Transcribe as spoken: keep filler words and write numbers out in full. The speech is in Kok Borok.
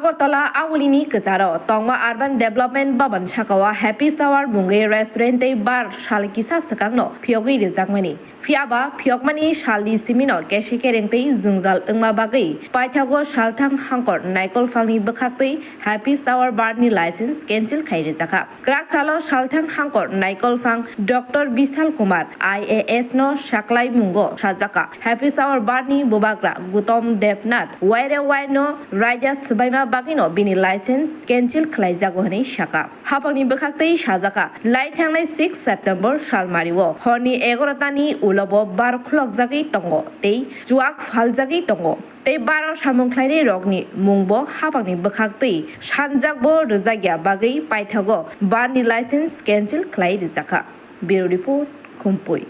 Agartala Aulini kwcharo tongma Urban Development Bhavan sakao Happy Hour mungwi restaurant tei bar sal kisa swkangno phiyogwi rijakmani. Phiyaba phiyokmani salni simino kesi kereng tei jwngjal wngma bagwi paithago salthang hangkor naikolphangni bwkhaktwi Happy Hour barni license cancel khai rijakha. Kwrak salo salthang hangkor naikolphang Doctor Bishal Kumar I A S no saklai mungo sajakha. Happy Hour barni bubagra Gutom Debnath waire waino raida swbaima bagwino bini license cancel khlaijago hwnwi sakha. Hapangni bwkhaktwi sajakha, lai thangnai six September salmario horni egaroh tani ulobo bar khulokjagwi tongo tei chuak phaljagwi tongo. Tei baro samung khlainai rokni mungbo hapangni bwkhaktwi sanjakbo rwjakya bagwi paithago barni license cancel khlai rijakha. Bureau Report, Khumpui.